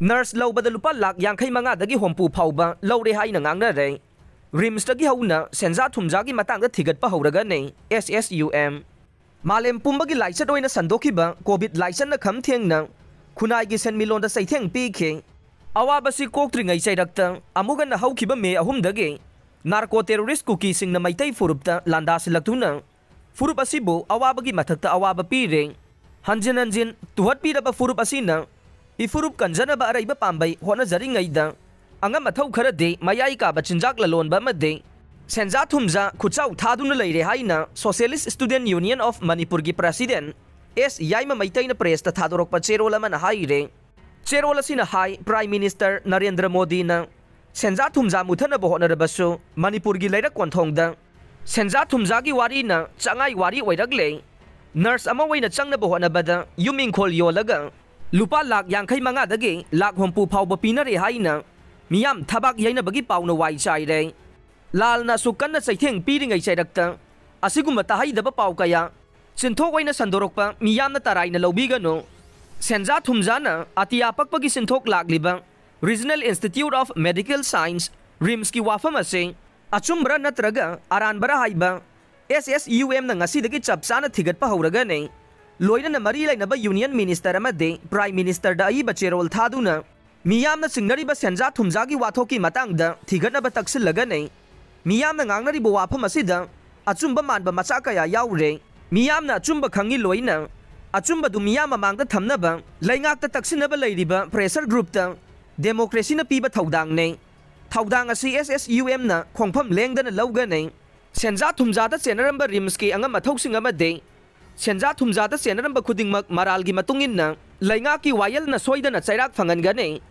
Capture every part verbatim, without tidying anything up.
Nurse ꯂꯧꯕꯗ ꯂꯨꯄꯥ ꯂꯥꯈ ꯌꯥꯡꯈꯩ ꯃꯉꯥꯗꯒꯤ ꯍꯨꯝꯐꯨ ꯐꯥꯎꯕ ꯂꯧꯔꯦ ꯍꯥꯏꯅ ꯉꯥꯡꯅꯔꯦ꯫ ꯔꯤꯝꯁꯇꯒꯤ ꯍꯧꯅ ꯁꯦꯟꯖꯥ ꯊꯨꯝꯖꯥꯒꯤ ꯃꯇꯥꯡꯗ ꯊꯤꯒꯠꯄ ꯍꯧꯔꯒꯅꯤ ꯑꯦꯁ ꯑꯦꯁ ꯌꯨ ꯑꯦꯝ꯫ ꯃꯥꯂꯦꯝ ꯄꯨꯝꯕꯒꯤ ꯂꯥꯏꯆꯠ ꯑꯣꯏꯅ ꯁꯟꯗꯣꯛꯈꯤꯕ ꯀꯣꯚꯤꯗ ꯂꯥꯏꯆꯠꯅ ꯈꯝ ꯊꯦꯡꯅ ꯈꯨꯟꯅꯥꯏꯒꯤ ꯁꯦꯟꯃꯤꯠꯂꯣꯟꯗ ꯆꯩꯊꯦꯡ ꯄꯤꯈꯤ꯫ ꯑꯋꯥꯕꯁꯤ ꯀꯣꯛꯇ꯭ꯔꯤꯉꯩ ꯆꯩꯔꯛꯇ ꯑꯃꯨꯛ ꯍꯟꯅ ꯍꯧꯈꯤꯕ ꯃꯦ ꯑꯍꯨꯝꯗꯒꯤ ꯅꯥꯔꯀꯣ ꯇꯦꯔꯣꯔꯤꯁ ꯀꯨꯀꯤꯁꯤꯡꯅ ꯃꯩꯇꯩ ꯐꯨꯔꯨꯞꯇ ꯂꯥꯟꯗꯥꯁꯤꯜꯂꯛꯇꯨꯅ ꯐꯨꯔꯨꯞ ꯑꯁꯤꯕꯨ ꯑꯋꯥꯕꯒꯤ ꯃꯊꯛꯇ ꯑꯋꯥꯕ ꯄꯤꯔꯦ꯫ ꯍꯟꯖꯤꯟ ꯍꯟꯖꯤꯟ ꯇꯨꯍꯠꯄꯤꯔꯕ ꯐꯨꯔꯨꯞ ꯑꯁꯤꯅ ꯏꯐꯨꯔꯨꯞ ꯀꯟꯖꯅꯕ ꯑꯔꯩꯕ ꯄꯥꯝꯕꯩ ꯍꯣꯠꯅꯖꯔꯤꯉꯩꯗ ꯑꯉꯝ ꯑꯊꯧ ꯈꯔꯗꯤ ꯃꯌꯥꯏ ꯀꯥꯕ ꯆꯤꯟꯖꯥꯛ ꯂꯂꯣꯟꯕ ꯑꯃꯗꯤ ꯁꯦꯟꯖꯥ ꯊꯨꯝꯖꯥ ꯈꯨꯠꯆꯥꯎ ꯊꯥꯗꯨꯅ ꯂꯩꯔꯦ ꯍꯥꯏꯅ Socialist Student Union of ꯃꯅꯤꯄꯨꯔꯒꯤ ꯄ꯭ꯔꯁꯤꯗꯦꯟ ꯑꯦꯁ ꯌꯥꯏꯃ ꯃꯩꯇꯩꯅ ꯄ꯭ꯔꯦꯁꯇ ꯊꯥꯗꯣꯔꯛꯄ ꯆꯦꯔꯣꯜ ꯑꯃꯅ ꯍꯥꯏꯔꯦ꯫ ꯆꯦꯔꯣꯜ ꯑꯁꯤꯅ ꯍꯥꯏ, ꯄ꯭ꯔꯥꯏꯝ ꯃꯤꯅꯤꯁꯇꯔ ꯅꯔꯦꯟꯗ꯭ꯔ ꯃꯣꯗꯤꯅ ꯁꯦꯟꯖꯥ ꯊꯨꯝꯖꯥ ꯃꯨꯊꯠꯅꯕ ꯍꯣꯠꯅꯔꯕꯁꯨ ꯃꯅꯤꯄꯨꯔꯒꯤ ꯂꯩꯔꯛ ꯀꯣꯟꯊꯣꯡꯗ ꯁꯦꯟꯖꯥ ꯊꯨꯝꯖꯥꯒꯤ ꯋꯥꯔꯤꯅ ꯆꯉꯥꯏ ꯋꯥꯔꯤ ꯑꯣꯏꯔꯛꯂꯦ꯫ ꯅꯔꯁ ꯑꯃ ꯑꯣꯏꯅ ꯆꯪꯅꯕ ꯍꯣꯠꯅꯕꯗ ꯌꯨꯝ ꯏꯪꯈꯣꯜ ꯌꯣꯜꯂꯒ ꯂꯨꯄꯥ ꯂꯥꯈ ꯌꯥꯡꯈꯩ ꯃꯉꯥꯗꯒꯤ ꯂꯥꯈ ꯍꯨꯝꯐꯨ ꯐꯥꯎꯕ ꯄꯤꯅꯔꯦ ꯍꯥꯏꯅ ꯃꯤꯌꯥꯝ ꯊꯕꯥꯛ ꯌꯩꯅꯕꯒꯤ ꯄꯥꯎꯅ ꯋꯥꯏ ꯆꯥꯏꯔꯦ꯫ ꯂꯥꯜꯅ ꯑꯁꯨꯛ ꯀꯟꯅ ꯆꯩꯊꯦꯡ ꯄꯤꯔꯤꯉꯩ ꯆꯩꯔꯛꯇ ꯑꯁꯤꯒꯨꯝꯕ ꯇꯥꯍꯩꯗꯕ ꯄꯥꯎ ꯀꯌꯥ ꯆꯤꯟꯊꯣꯛ ꯑꯣꯏꯅ ꯁꯟꯗꯣꯔꯛꯄ ꯃꯤꯌꯥꯝꯅ ꯇꯔꯥꯏꯅ ꯂꯧꯕꯤꯒꯅꯨ꯫ ꯁꯦꯟꯖꯥ ꯊꯨꯝꯖꯥꯅ ꯑꯇꯤꯌꯥ ꯄꯛꯄꯒꯤ ꯁꯤꯟꯊꯣꯛ ꯂꯥꯛꯂꯤꯕ Regional Institute of Medical Science, ꯔꯤꯝꯁꯀꯤ ꯋꯥꯐꯝ ꯑꯁꯤ ꯑꯆꯨꯝꯕꯔꯥ ꯅꯠꯇ꯭ꯔꯒ ꯑꯔꯥꯟꯕꯔꯥ ꯍꯥꯏꯕ ꯑꯦꯁ ꯑꯦꯁ ꯌꯨ ꯑꯦꯝꯅ ꯉꯁꯤꯗꯒꯤ ꯆꯞ ꯆꯥꯅ ꯊꯤꯒꯠꯄ ꯍꯧꯔꯒꯅꯤ꯫ ꯂꯣꯏꯅꯅ ꯃꯔꯤ ꯂꯩꯅꯕ ꯌꯨꯅꯤꯌꯟ ꯃꯤꯅꯤꯁꯇꯔ ꯑꯃꯗꯤ ꯄ꯭ꯔꯥꯏꯝ ꯃꯤꯅꯤꯁꯇꯔꯗ ꯑꯏꯕ ꯆꯦꯔꯣꯜ ꯊꯥꯗꯨꯅ ꯃꯤꯌꯥꯝꯅ ꯆꯤꯡꯅꯔꯤꯕ ꯁꯦꯟꯖꯥ ꯊꯨꯝꯖꯥꯒꯤ ꯋꯥꯊꯣꯛꯀꯤ ꯃꯇꯥꯡꯗ ꯊꯤꯒꯠꯅꯕ ꯇꯛꯁꯤꯜꯂꯒꯅꯤ꯫ ꯃꯤꯌꯥꯝꯅ ꯉꯥꯡꯅꯔꯤꯕ ꯋꯥꯐꯝ ꯑꯁꯤꯗ ꯑꯆꯨꯝꯕ ꯃꯥꯟꯕ ꯃꯆꯥ ꯀꯌꯥ ꯌꯥꯎꯔꯦ꯫ ꯃꯤꯌꯥꯝꯅ ꯑꯆꯨꯝꯕ ꯈꯪꯉꯤ, ꯂꯣꯏꯅ ꯑꯆꯨꯝꯕꯗꯨ ꯃꯤꯌꯥꯝ ꯃꯃꯥꯡꯗ ꯊꯝꯅꯕ ꯂꯩꯉꯥꯛꯇ ꯇꯛꯁꯤꯟꯅꯕ ꯂꯩꯔꯤꯕ ꯄ꯭ꯔꯦꯁꯔ ꯒ꯭ꯔꯨꯞꯇ ꯗꯦꯃꯣꯀ꯭ꯔꯦꯁꯤꯅ ꯄꯤꯕ ꯊꯧꯗꯥꯡꯅꯤ꯫ ꯊꯧꯗꯥꯡ ꯑꯁꯤ ꯑꯦꯁ ꯑꯦꯁ ꯌꯨ ꯑꯦꯝꯅ ꯈꯣꯡꯐꯝ ꯂꯦꯡꯗꯅ ꯂꯧꯒꯅꯤ꯫ ꯁꯦꯟꯖꯥ ꯊꯨꯝꯖꯥꯗ ꯆꯦꯟꯅꯔꯝꯕ ꯔꯤꯝꯁꯀꯤ ꯑꯉꯝ ꯑꯊꯧꯁꯤꯡ ꯑꯃꯗꯤ ꯁꯦꯟꯖꯥ ꯊꯨꯝꯖꯥꯗ ꯆꯦꯟꯅꯔꯝꯕ ꯈꯨꯗꯤꯡꯃꯛ ꯃꯔꯥꯜꯒꯤ ꯃꯇꯨꯡ ꯏꯟꯅ ꯂꯩꯉꯥꯛꯀꯤ ꯋꯥꯌꯦꯜꯅ ꯁꯣꯏꯗꯅ ꯆꯩꯔꯥꯛ ꯐꯪꯍꯟꯒꯅꯤ꯫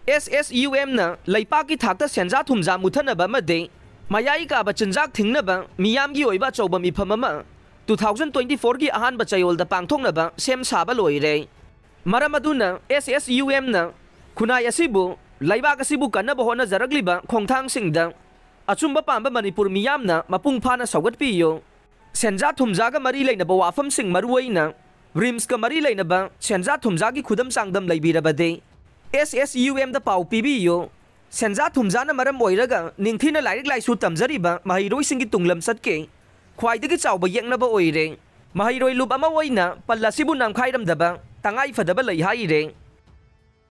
ꯑꯦꯁ ꯑꯦꯁ ꯌꯨ ꯑꯦꯝꯅ ꯂꯩꯄꯥꯛꯀꯤ ꯊꯥꯛꯇ ꯁꯦꯟꯖꯥ ꯊꯨꯝꯖꯥ ꯃꯨꯊꯠꯅꯕ ꯑꯃꯗꯤ ꯃꯌꯥꯏ ꯀꯥꯕ ꯆꯤꯟꯖꯥꯛ ꯊꯤꯡꯅꯕ ꯃꯤꯌꯥꯝꯒꯤ ꯑꯣꯏꯕ ꯑꯆꯧꯕ ꯃꯤꯐꯝ ꯑꯃ two thousand twenty fourꯒꯤ ꯑꯍꯥꯟꯕ ꯆꯌꯣꯜꯗ ꯄꯥꯡꯊꯣꯛꯅꯕ ꯁꯦꯝ ꯁꯥꯕ ꯂꯣꯏꯔꯦ꯫ ꯃꯔꯝ ꯑꯗꯨꯅ ꯑꯦꯁ ꯑꯦꯁ ꯌꯨ ꯑꯦꯝꯅ ꯈꯨꯟꯅꯥꯏ ꯑꯁꯤꯕꯨ, ꯂꯩꯕꯥꯛ ꯑꯁꯤꯕꯨ ꯀꯟꯅꯕ ꯍꯣꯠꯅꯖꯔꯛꯂꯤꯕ ꯈꯣꯡꯊꯥꯡꯁꯤꯡꯗ ꯑꯆꯨꯝꯕ ꯄꯥꯝꯕ ꯃꯅꯤꯄꯨꯔ ꯃꯤꯌꯥꯝꯅ ꯃꯄꯨꯡ ꯐꯥꯅ ꯁꯧꯒꯠꯄꯤꯌꯨ꯫ ꯁꯦꯟꯖꯥ ꯊꯨꯝꯖꯥꯒ ꯃꯔꯤ ꯂꯩꯅꯕ ꯋꯥꯐꯝꯁꯤꯡ, ꯃꯔꯨꯑꯣꯏꯅ ꯔꯤꯝꯁꯀ ꯃꯔꯤ ꯂꯩꯅꯕ ꯁꯦꯟꯖꯥ ꯊꯨꯝꯖꯥꯒꯤ ꯈꯨꯗꯝ ꯆꯥꯡꯗꯝ ꯂꯩꯕꯤꯔꯕꯗꯤ, ꯑꯦꯁ ꯑꯦꯁ ꯌꯨ ꯑꯦꯝꯗ ꯄꯥꯎ ꯄꯤꯕꯤꯌꯨ꯫ ꯁꯦꯟꯖꯥ ꯊꯨꯝꯖꯥꯅ ꯃꯔꯝ ꯑꯣꯏꯔꯒ ꯅꯤꯡꯊꯤꯅ ꯂꯥꯏꯔꯤꯛ ꯂꯥꯏꯁꯨ ꯇꯝꯖꯔꯤꯕ ꯃꯍꯩꯔꯣꯏꯁꯤꯡꯒꯤ ꯇꯨꯡꯂꯝꯆꯠꯀꯤ ꯈ꯭ꯋꯥꯏꯗꯒꯤ ꯆꯥꯎꯕ ꯌꯦꯛꯅꯕ ꯑꯣꯏꯔꯦ꯫ ꯃꯍꯩꯔꯣꯏ ꯂꯨꯞ ꯑꯃ ꯑꯣꯏꯅ ꯄꯜ ꯑꯁꯤꯕꯨ ꯅꯝꯈꯥꯏꯔꯝꯗꯕ ꯇꯉꯥꯏ ꯐꯗꯕ ꯂꯩ ꯍꯥꯏꯔꯦ꯫